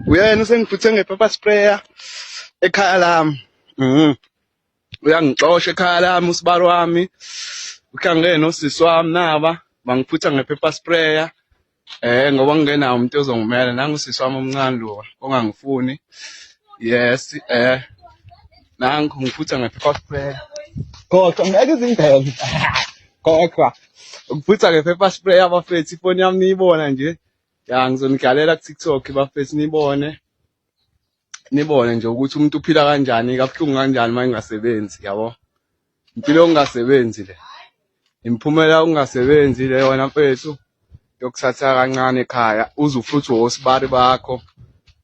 Uyena usengifuthe nge-pepper sprayer ekhaya lami. Uyangixosha ekhaya lami usibari wami. Uhlangene nosisi wami naba bangifutha nge-pepper sprayer. Ngoba ngingenawo umuntu ozongimela nangu usisi wami omncane lo ongangifuni. Yes, nangu ngifutha nge-pepper sprayer. Khohlwa ngeke izingene. Khohlwa. Ngifutha nge-pepper spray abafethu ifoni yami niyibona nje. Ya ngizonidlalela ku-TikTok bafethu nibone. Nibone nje ukuthi umuntu uphila kanjani kabuhlungu kanjani uma engasebenzi yabo. Impilo yokungasebenzi le. Imiphumela yokungasebenzi le wena mfethu yokuthatha kancane ekhaya uze ufuthwe osibari bakho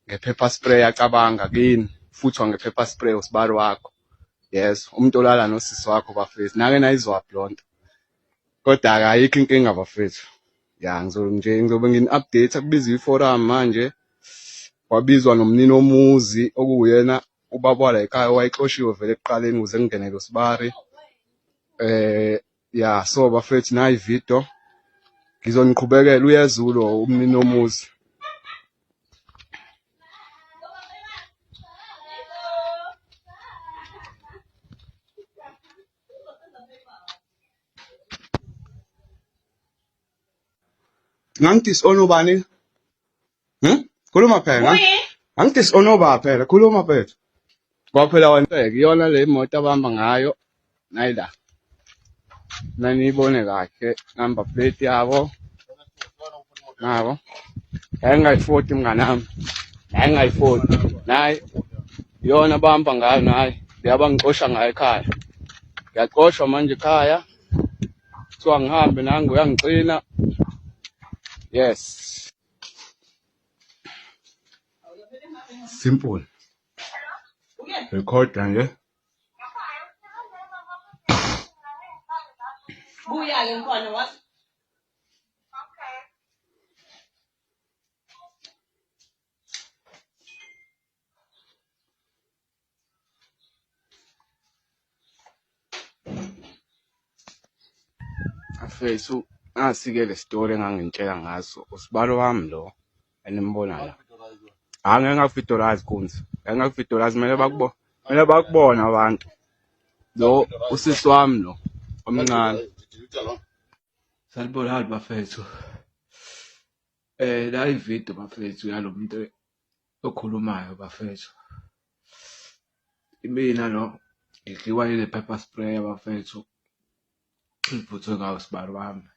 nge-pepper spray acabanga kini futhwa nge-pepper spray usibari wakho. Yes, umuntu olala nosisi wakho bafethu. Nake nayizwaphi lonto. Kodwa-ke ayikho inkinga bafethu. Ya ngizobe nje ngizobe ngini-update kubiziwe iforum manje. Kwabizwa nomnini womuzi okuwuyena ubaba wala ekhaya owayexoshiwe vele ekuqaleni ukuze kungene lo sibari. Ya so bafethu nayi video ngizoniqhubekela uyeza ulo umnini womuzi. Ngangidisona ubani? Khuluma phela. Angidisona uba phela, khuluma mfethu. Kwaphela wena iyona le moto abahamba ngayo nayi la. Naniyibone kahle number plate yabo. Nabo. Yayingayifoti mnganami. Yayingayifoti. Nayi iyona abahamba ngayo nayi. Leyabangixosha ngayo ekhaya. Ngiyaxoshwa manje ekhaya. Kuthiwa ngihambe nangu uyangixina. Yes. Simple. Record nje. Buya-ke mkhona wathi Mfethu, nasi-ke le story engangintshela ngaso, usibalo wami lo enimbona la. Hhayi ngeke ngakuvidolazi nkunzi, ngeke ngakuvidolazi kumele bakubone, kumele bakubone abantu. Lo usisi wami lo omncane. Sanibonani bafethu. La ividiyo bafethu yalo muntu okhulumayo bafethu. Imina lo ngidliwa yile pepper spray bafethu ngivuthwe ngawo sibali wami.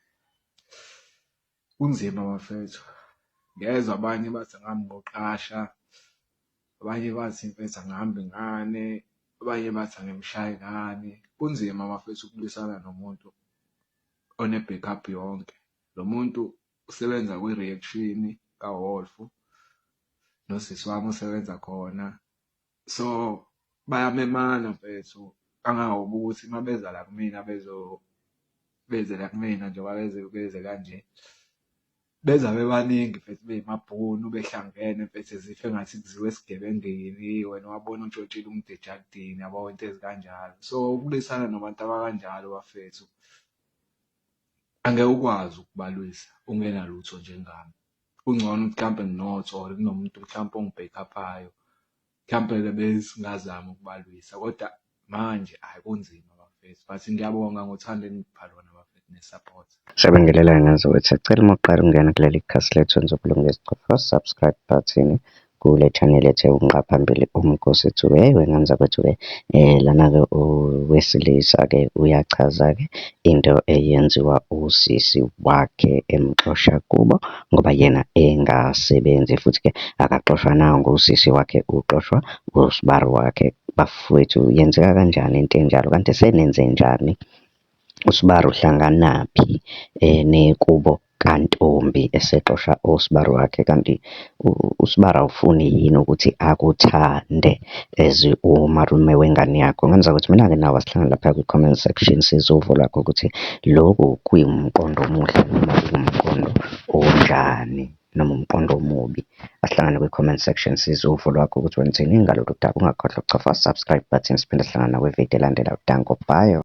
Kunzima bafethu, ngiyezwa abanye bathi angihambe ngoqasha, abanye bathi mfethu angihambi ngane, abanye bathi angimshayi ngani. Kunzima bafethu ukulwisana nomuntu one-back up yonke. Lo muntu usebenza kwi-reaction kaWolf nosisi wami usebenza khona. So bayamemana mfethu kangangokuthi uma beza la kumina beze la kumina njengoba beze beze kanje beza bebaningi mfethu beyimabhunu behlangene mfethu as if engathi kuziwa esigebengeni wena wabona untshontshile umuntu ejalidini yabo into ezikanjalo. So ukulwisana nabantu abakanjalo bafethu angeke ukwazi ukubalwisa ungenalutho njengami. Kungcono ukuthi mhlampe nginotho or kunomuntu mhlampe ongi-back-up-ayo mhlampe-ke besingazama ukubalwisa kodwa manje hhayi kunzima bafethu but ngiyabonga ngothando eningipha lona bafethu ne-support. Siyabingelela ngazo ukuthi siyacela uma uqala ukungena kuleli khasi lethu wenza ubulungiswa cofa subscribe button kule channel ethe unqa phambili umkhosi ethu-ke wengane zakwethu-ke lana-ke owesilisa-ke uyachaza-ke into eyenziwa usisi wakhe emxosha kubo ngoba yena engasebenzi futhi-ke akaxoshwa nangu usisi wakhe uxoshwa usibari wakhe. Bafowethu yenzeka kanjani into enjalo kanti senenzenjani? Usibari uhlanganaphi nekubo kaNtombi esexosha usibari wakhe? Kanti usibari awufuni yini ukuthi akuthande as umalume wengane yakho? Ngenza ukuthi mina-ke nawe asihlangane lapha kwi-comment section sizwe uvo lwakho ukuthi loku kuwumqondo omuhle noma kuwumqondo onjani noma umqondo omubi. Asihlangane kwi-comment section sizwe uvo lwakho ukuthi wena uthini ngalolu daba. Ungakhohlwa ukuchofa subscribe button siphinde sihlangane nakwividiyo elandelayo. Danko, bye.